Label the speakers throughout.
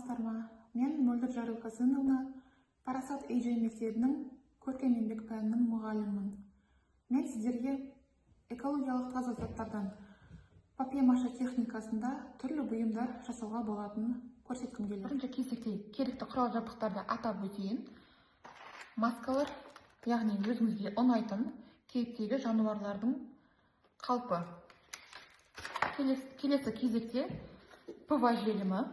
Speaker 1: Саламатсыздар ма? Мен Мөлдір Жарылқасыновна, Парасат AJ мектебінің көркем еңбек пәнінің мұғалімімін. Мен сіздерге экологиялық таза заттардан папье-маше техникасында түрлі бұйымдар жасауға болатынын көрсеткім келеді. Бірінші кезекте керекті құрал-жабдықтарды атап өтейін. Маскалар, яғни өзіңізге ұнайтын кейіптегі жануарлардың қалпы. Келесі кезекте ПВА желімі,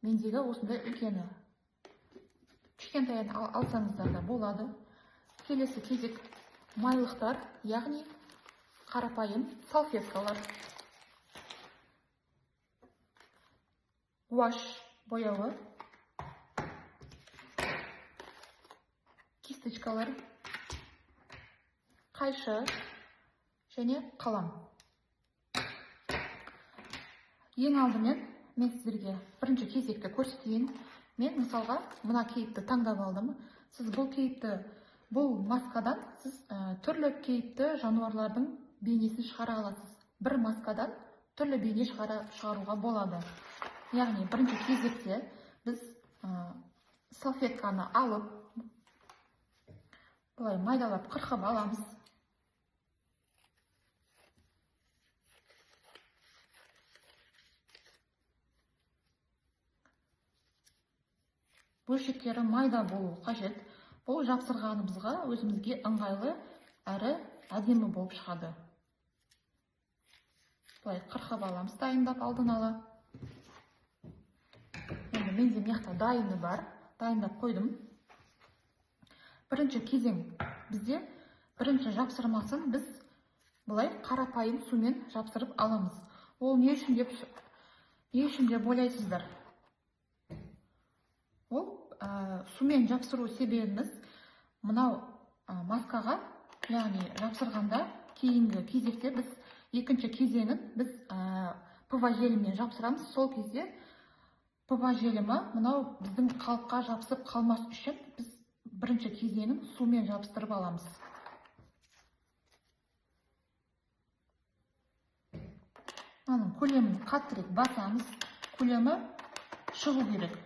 Speaker 1: мендегі осындай үлкені. Кішкентайын алсаңыздар да болады. Келесі кезек майлықтар, яғни қарапайым салфеткалар. Гуашь бояуы, кисточкалар, қайшы және қалам. Ең алдымен мен сіздерге бірінші кезекті көрсетейін. Мен мысалға мына кейіпті таңдап алдым. Сіз бұл кейіпті, бұл маскадан сіз түрлі кейіпті жануарлардың бейнесін шығара аласыз. Бір маскадан түрлі бейне шығаруға болады. Яғни бірінші кезекте біз салфетканы алып, былай майдалап қырқып аламыз. Бөлшектері майда болу қажет. Бұл жапсырғанымызға өзімізге ыңғайлы әрі әдемі болып шығады. Былай қырқып аламыз дайындап алдын ала. Енді менде мына жақта дайыны бар, дайындап қойдым. Бірінші кезең бізде бірінші жапсырмасын біз былай қарапайым сумен жапсырып аламыз. Ол не үшін деп ойлайсыздар? Ол сумен жапсыру себебіміз мынау маскаға, яғни жапсырғанда кейінгі кезекте біз екінші кезеңін біз ПВА желіммен жапсырамыз. Сол кезде ПВА желімі мынау біздің қалыпқа жапсып қалмас үшін біз бірінші кезеңін сумен жапсырып аламыз. Мынаның көлемін қаттырақ басамыз, көлемі шығу керек.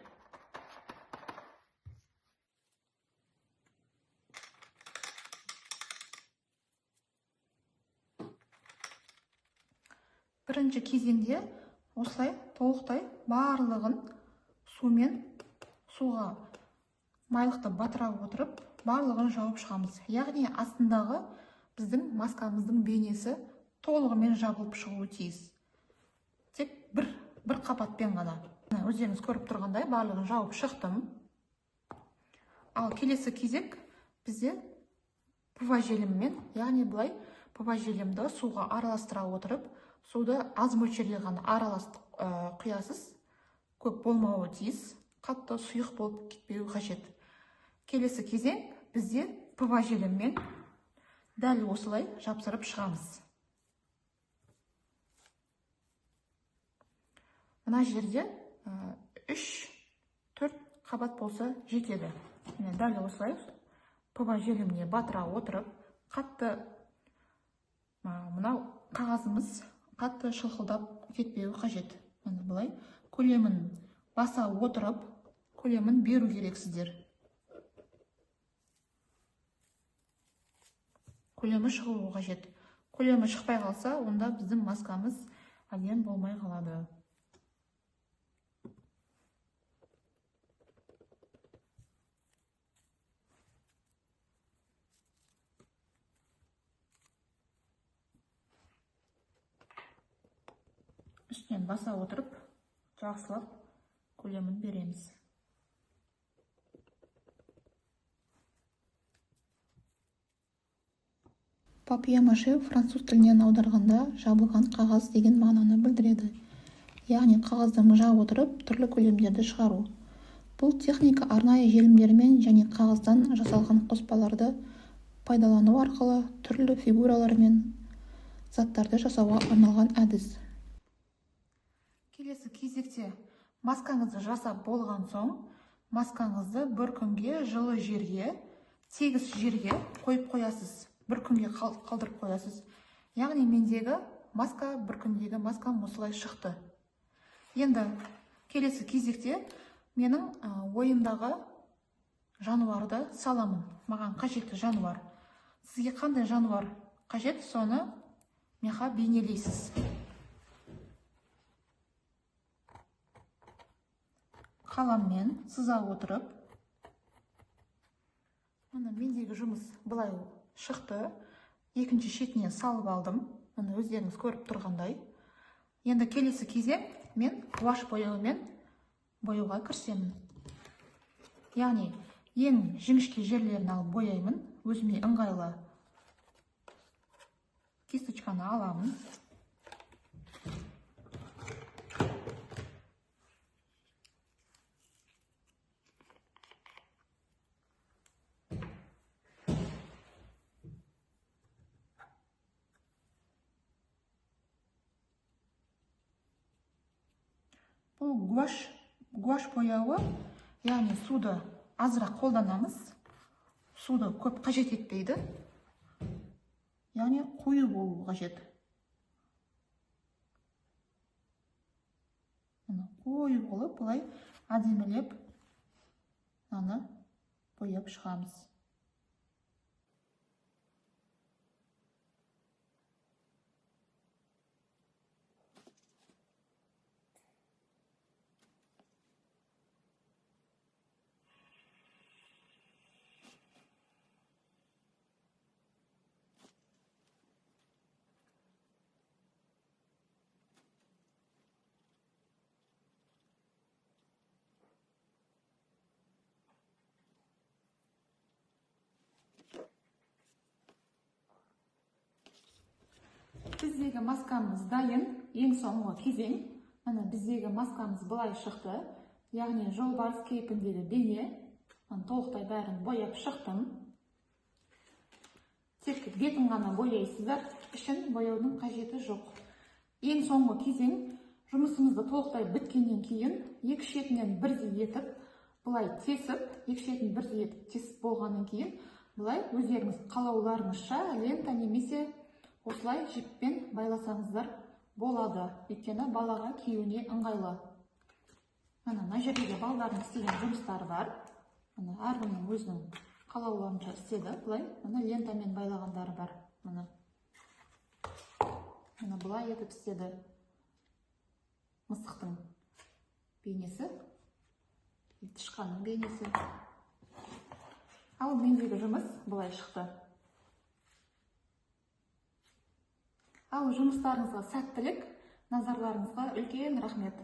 Speaker 1: Бірінші кезеңде осылай толықтай барлығын суға майлықты батыра отырып, барлығын жауып шығамыз. Яғни астындағы біздің маскамыздың бейнесі толығымен жабылып шығуы тиіс. Тек бір қабатпен ғана. Мына өздеріңіз көріп тұрғандай барлығын жауып шықтым. Ал келесі кезек бізде ПВА желімімен, яғни былай ПВА желімді суға араластыра отырып, суды аз мөлшерде ғана араластырып құясыз, көп болмауы тиіс, қатты сұйық болып кетпеуі қажет. Келесі кезең бізде ПВА желімімен дәл осылай жапсырып шығамыз. Мына жерде 3-4 қабат болса жетеді. Міне дәл осылай ПВА желіміне батыра отырып, қатты мынау қағазымыз қатты шылқылдап кетпеуі қажет. Міне былай көлемін баса отырып, көлемін беру керексіздер. Көлемі шығуы қажет. Көлемі шықпай қалса, онда біздің маскамыз әдемі болмай қалады. Үстінен баса отырып, жақсылап көлемін береміз.
Speaker 2: Папье-маше француз тілінен аударғанда жабылған қағаз деген мағынаны білдіреді. Яғни қағазды мыжа отырып, түрлі көлемдерді шығару. Бұл техника арнайы желімдермен және қағаздан жасалған қоспаларды пайдалану арқылы түрлі фигуралар мен заттарды жасауға арналған әдіс.
Speaker 1: Келесі кезекте маскаңызды жасап болған соң, маскаңызды бір күнге жылы жерге, тегіс жерге қойып қоясыз. Бір күнге қалдырып қоясыз. Яғни мендегі маска, бір күндегі маскам осылай шықты. Енді келесі кезекте Менің ойымдағы жануарды саламын. Маған қажетті жануар. Сізге қандай жануар қажет, соны меха бейнелейсіз. Қаламмен сыза отырып, міне мендегі жұмыс былай шықты. Екінші шетіне салып алдым. Міне өздеріңіз көріп тұрғандай. Енді келесі кезең мен гуашь бояуымен бояуға кірісемін. Яғни ең жіңішке жерлерін алып бояймын. Өзіме ыңғайлы кисточканы аламын. Бұл гуашь бояуы, яғни суды азырақ қолданамыз. Суды көп қажет етпейді. Яғни қою болу қажет. Міне қою болып былай әдемілеп мынаны бояп шығамыз. Біздегі маскамыз дайын, ең соңғы кезең. Міне біздегі маскамыз былай шықты. Яғни жолбарыс кейпіндегі бейне. Міне толықтай бәрін бояп шықтым. Тек бетін ғана бояйсыздар, ішін бояудың қажеті жоқ. Ең соңғы кезең, жұмысымызды толықтай біткеннен кейін екі шетінен бірдей етіп, былай тесіп, екі шетін бірдей етіп тесіп болғаннан кейін былай өздеріңіз қалауларыңызша лента немесе осылай жіппен байласаңыздар болады. Өйткені балаға киюіне ыңғайлы. Міне мына жерде де балалардың істеген жұмыстары бар. Міне әркімнің өзінің қалауларынша істеді. Былай міне лентамен байлағандары бар. Міне. Міне былай етіп істеді. Мысықтың бейнесі, тышқанның бейнесі. Ал мендегі жұмыс былай шықты. Ал жұмыстарыңызға сәттілік, назарларыңызға үлкен рахмет.